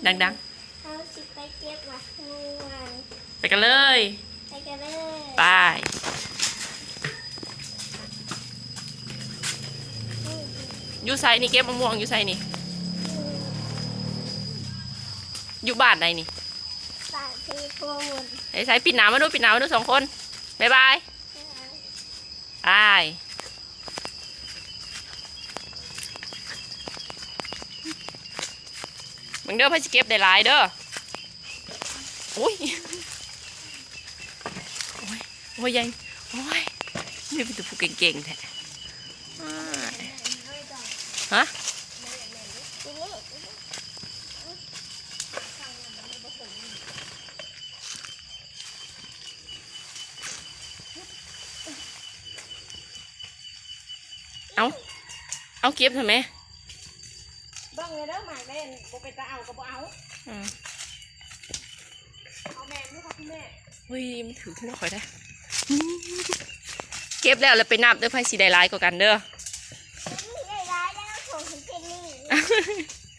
ດັງໆ ເຮົາຊິໄປເກັບໝາກມ່ວງ ໄປກັນເລີຍ ໄປກັນເລີຍ ໄປ. ຢູ່ໃສນີ້? ເກັບໝາກມ່ວງຢູ່ໃສນີ້? ຢູ່ ຢູ່ບ້ານໃດນີ້? ບ້ານເພໂພນ. ໃສໆ ປິດໜ້າມາດູ ປິດໜ້າມາດູສອງຄົນ. ບາຍບາຍ. ອ້າຍ ເບິ່ງເດີ ໃຜຊິເກັບໄດ້ຫຼາຍເດີ. ໂອ້ຍ ໂອ້ຍ ໂອ້ຍ ໃຫຍ່ ໂອ້ຍ ນີ້ເປັນຕົວຜູ້ເກັ່ງໆແທ້. ອ້າຍ ຮະ? ເອົາ ເອົາ ເກັບຫັ້ນແມ. ເບິ່ງແດ່ເດີ ໝາກແດງ ບໍ່ເປັນຕາເອົາກໍບໍ່ເອົາ. ອືມ ເອົາແມ່ນຢູ່ ຂອບຄຸນແມ່. ເຮີ້ຍ ມັນຖືກຫົວຂ້ອຍໄດ໋. ເກັບແລ້ວ ແລ້ວໄປນັບເດີ ໃຜຊິໄດ້ຫຼາຍກວ່າກັນເດີ. ໄດ້ຫຼາຍແລ້ວ ສົ່ງໃຫ້ເຈນນີ້.